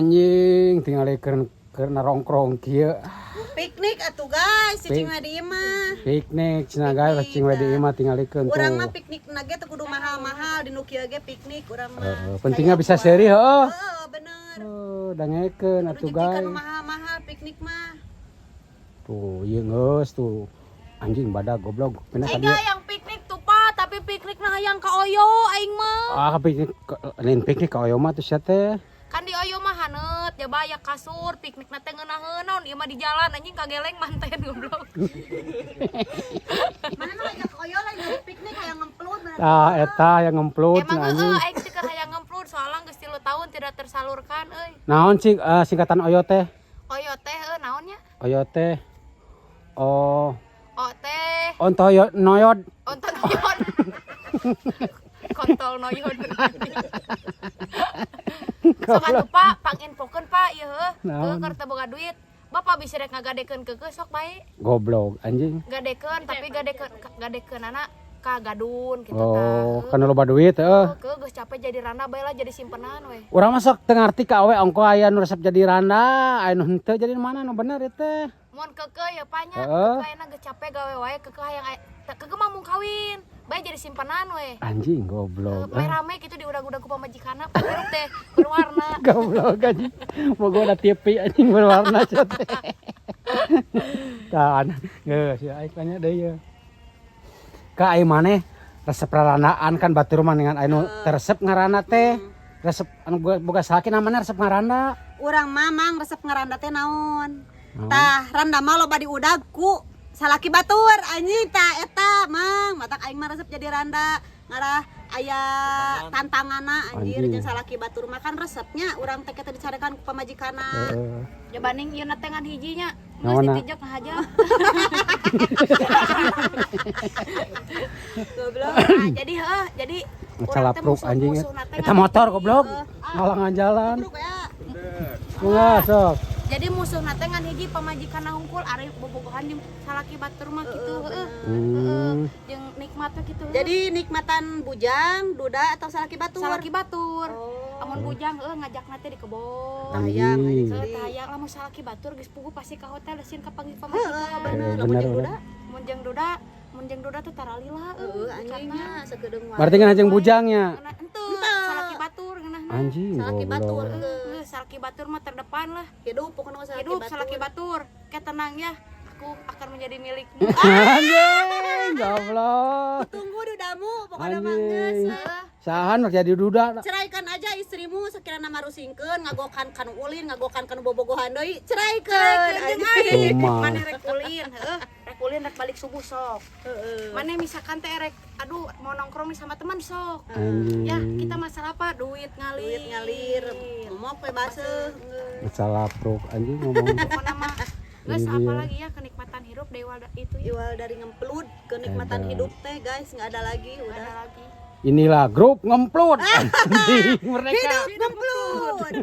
Anjing, tinggal keur narongkrong kieu. Piknik atuh, guys, cicing we di imah. Piknik cenah, guys, cicing we di imah, tingalikeun tuh. Urang mah piknik na ge teu kudu mahal-mahal, di nu kieu ge piknik urang mah. Heeh, pentingnya bisa seri, heeh. Heeh, bener. Oh, dangekeun atuh, Kudu jigjigan guys. nu mahal-mahal piknik mah. Tuh, ieu geus tuh. Anjing, badak, goblok. Pindah ka Aing dieu. Hayang piknik tuh, Pak, tapi piknik nah hayang ka Oyo aing mah. Ah, piknik lain piknik ka Oyo mah tuh sia teh. Kan di Oyo mah haneut, jaba aya kasur, piknik na teh ngeunaheun naon ieu mah di jalan, anjing, kageleng manten, goblok. Mana mah hayang oyo, lain dari piknik, hayang ngemplud bener. Tah, eta yang ngemplud. Emang anjing. heeh, aing teh keur hayang ngemplud soalnya geus 3 tahun tidak tersalurkan euy. Naon sih singkatan Oyo teh? Oyo teh heuh naonnya? Oyo teh. Oh, O teh ontoyot noyod. Onton noyod. Kontol noyod. Sok atuh, Pak, panginfokeun, Pak, ieu heuh. Naon? Heuh, keur teu boga duit. Bapak bisa rek ngagadekeun keukeuh, sok bae. Goblok anjing. Gadekeun, tapi gadekeun gadekeun anak ka gadun gitu tah. Oh, kan loba duit heeh. Heuh, geus capek jadi randa bae lah, jadi simpenan we. Urang mah sok teu ngarti ka awe, ongko aya nu resep jadi randa, aya nu henteu, jadi mana nu bener ieu teh? Mun keukeuh ya, Pak, nya, Heeh. keukeuh ayeuna geus capek gawe wae, keukeuh hayang keukeuh mah mung kawin, bae jadi simpenan we. Anjing, goblok. Meh rame gitu diudag-udag ku pamajikanna, hirup teh berwarna. Goblok anjing. Bogo ada TV anjing berwarna sia teh. Tah, geus ya aing tanya deui ye. Ka ai maneh resep rarandaan kan, batur mah dengan anu teu resep ngaranda teh. Resep anu boga salaki namanya resep ngaranda. Urang mah, Mang, resep ngaranda teh naon? Naon? Tah, randa mah loba diudag ku salaki batur anjing, tah eta, Mang. Matak aing mah resep jadi randa, ngarah aya tantanganna anjir. Anjing. Jeung salaki batur mah kan resepnya urang teh kita dicarekan ku pamajikanna. Heeh. Jabaning ieu na teh ngan hijinya. Geus Naonna? ditijek ngahaja. Goblok. Nah, jadi heuh, jadi urang teh Ngecalapruk anjing. Musuhna teh Eta ngan motor, hiji. goblok. Heuh. Ngalangan jalan. Goblok ya. Enggak, sok. Jadi musuhna teh ngan hiji, pamajikanna hungkul, ari bobogohan jeung salaki batur mah kitu heuh. Jeung nikmatna kitu heuh. Jadi nikmatan bujang, duda atau salaki batur? Salaki batur. Oh. Amun bujang heuh ngajakna teh di kebon. Hayang, Anjing. Heuh, tah hayang. Lamun salaki batur geus puguh pasti ka hotel, sieun kapanggih pamajikan. Heeh, Eh, bener. Lamun bener, jeung bener. duda? Mun jeung duda tuh taralila. Heeh, anjingnya sakedeung wae. Berarti kan jeung bujangnya. Ngeunah henteu, salaki batur ngeunahna. Anjing, Salaki batur. goblok. Heuh, salaki batur mah terdepan lah. Hidup pokoknya mah salaki Hidup batur. salaki batur. Kayak tenang ya, aku akan menjadi milikmu. Anjing, goblok. Tunggu dudamu pokoknya mah Anjing. geus. Sahan rek jadi duda. Ceraikan aja istrimu sekiranya marusingkeun, ngagokan kanu ulin, ngagokan kanu bobogohan deui, ceraikeun Jeung anjing. aing. Kumaha? Maneh rek ulin, heuh, rek ulin, rek balik subuh, sok. Heeh. Maneh misalkan teh rek aduh mau nongkrong nih sama teman, sok. Anjing. Ya, kita masalah apa? Duit ngalir. Duit ngalir, momok we baseuh. Ngecalapruk anjing ngomong. Pokoknya mah geus Iya. apa lagi ya kenikmatan hidup dewa itu ya. Iwal dari ngemplud, kenikmatan Ada. hidup teh, guys, nggak ada lagi Nggak udah. ada lagi. Inilah grup ngemplud. Anjing, mereka. Hidup ngemplud.